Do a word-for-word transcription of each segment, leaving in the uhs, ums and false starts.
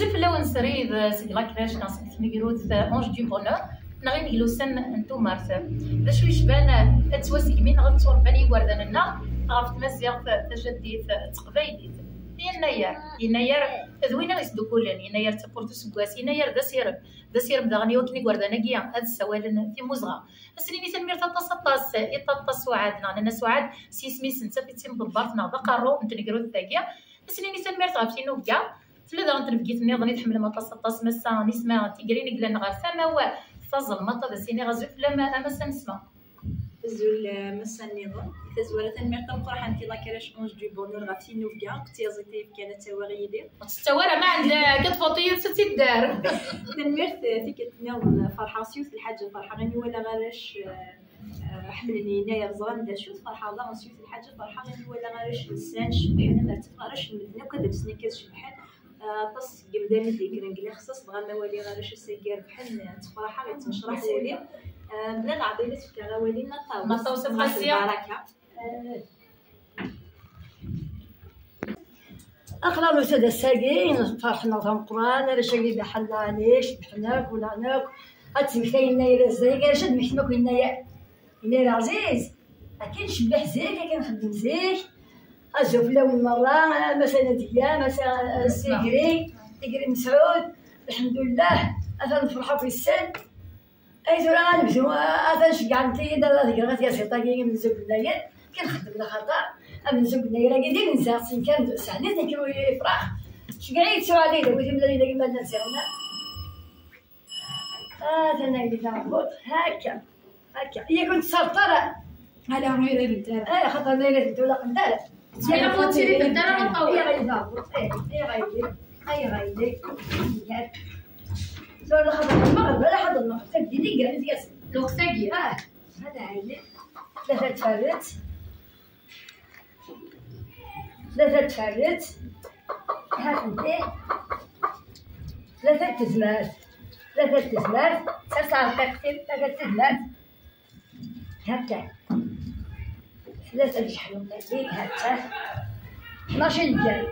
Fell-awen srid seg la crèche neɣ seg tnegrut Ange du Bonheur neɣ ineglusen n tumert. D acu yecban ad ttwasegmin neɣ ad ttwarebban yigerdan-nneɣ ɣef tmaziɣt tajaddit d teqbaylit? Yennayer, yennayer d win i ɣ-isdukkulen, yennayer d tawwurt useggas, yennayer d asirem, d asirem daɣen i wakken igerdan-agi ad ssawalen timmuzɣa. Ad s-nini tanemmirt aṭas aṭas i Ṭaṭa Suɛad neɣ Nana Suɛad s yisem-is, nettat i d timḍebbart neɣ d aqerru n tnegrut-agi. Ad s-nini tanemmirt ɣef tinubga. Tella daɣen tnebgit nniḍen i tḥemmlem aṭas aṭas, massa Nisma Tigrin i yellan ɣer tama-w tazelmaḍt, ad as-iniɣ azul fell-am a massa Nisma. Azul, eh, massa nniḍen. Di tazwara, tanemmirt tameqqrant i la crèche Ange du Bonheur ɣef tinubga akked tyaẓiḍt ay yefkan ad tt-awiɣ yid-i. Ur tt-tettawi ara, ma ɛend, eh, akka tfuḍ yid-s ad tt-id-terr. Tanemmirt, eh, tikkelt nniḍen, eh, ferḥeɣ s yiwet n lḥaǧa, ferḥeɣ imi walaɣ arrac, eh, eh, ḥemmlen yennayer, ẓran d acu-t, ferḥeɣ daɣen s yiwet n lḥaǧa, ferḥeɣ imi walaɣ arrac lsan, cebbḥen, am ar ttafeɣ arrac n medden akk ad lsen akka ad cebbḥen. Eh, aṭas seg yimdanen i d-yekkren deg lixṣaṣ, dɣa ma waliɣ arrac ass-agi rebḥen, eh, ttefraḥeɣ, yettnecraḥ wul-iw. Eh, mebla leɛḍil ad s-fkeɣ awal i Nna Ṭawes. Nna Ṭawes, Nna Qasiya. Lbaraka. Eh, Aql-aɣ nusa-d ass-agi, ferḥen-aɣ tameqqrant, arrac-agi d aḥella ɛni, cebbḥen akk, ulan akk. Ad ttmektayen yennayer zik, arrac ad d-tmektem akk yennayer. Yennayer ɛziz, akken ncebbeḥ zik, akken nxeddem zik. Azul fell-awen merra, a massa Nadiya, a massa, a, Sigri, Sigri Mesɛud, lḥemdullah, atan nefreḥ akk yes-sen. Ay tura ad nebdu, atan ceggɛent-iyi-d ad greɣ tyaziḍt-agi i amenzu n yennayer, kan xeddmen axaṭer amenzu n yennayer-agi d imenza, ttnekkaren-d sehlen-it, nekk ur yefrax. Ceggɛeɣ-iyi-d Suɛad d wid imelalen-agi ma llan ziɣen. Atan agi taɛebbuḍt, hakka, hakka. Yak ur tt-serreṭ ara. Ala, ur iradent ara. Ala, xaṭer ma iradent ur laqent ara. Ttwaliɣ ur ttili tedda ara ɣer ṭṭawil. Ayɣer i d taɛebbuḍt? Ayɣer i d, ayɣer i d. Tura la xaṭer lmeɣreb, ala xaṭer lmeɣreb, tabdin i yerna tyaziḍt. Lweqt-agi. Ah, hada ɛayli. Tlata tferret. Tlata tferret. Ha-tent-i. Tlata tezmert. Tlata tezmert. Sers ɛerqiqt-im, tlata tezmert. Hakka. Tlata leǧḥlum-agi, hakka. Tnac i lǧal.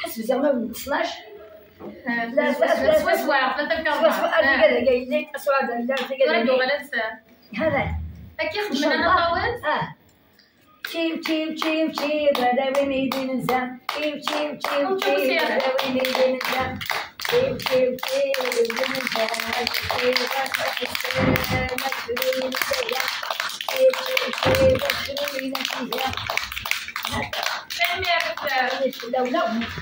Ḥseb ziɣ ma d tnac. Swaswa, tlata lkarḍa. Swaswa, tlata lkarḍa. Tura d-uɣalent. Hada. Akka i xedmen Nna Ṭawes? Ah. Čiw, čiw, čiw, čiw, ad awin-id imenza. Čiw, čiw, čiw, čiw, ad awin-id imenza. Čiw, čiw, čiw, imenza. Čiw, čiw, čiw, čiw, čiw, čiw, imenza. Tanemmirt.